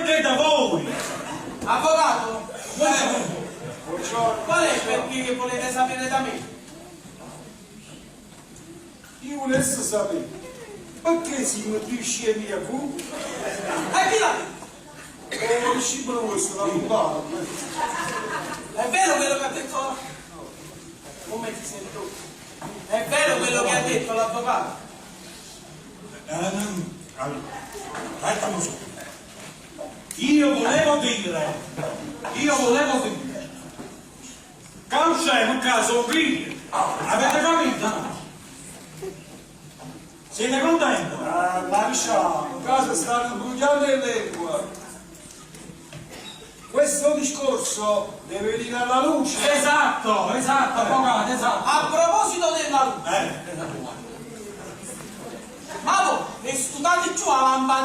perché da voi. Avvocato, Buongiorno. Buongiorno. qual è il perché che volete sapere da me? Io volessi sapere, perché siamo più scemi a voi? E chi l'ha detto? O discepolo vostro, l'avvocato. È vero quello che ha detto? Come ti senti tu? È vero quello che ha detto l'avvocato? Allora, aspetta un secondo. Io volevo dire, io volevo dire, che non c'è un caso qui. Avete capito? no? Siete contenti? Ah, maresciallo, casa stanno bruciando le lingue. Questo discorso deve venire alla luce. Esatto, esatto, avvocato, esatto. A proposito della luce, Esatto. ma voi ne stutate giù la lampada?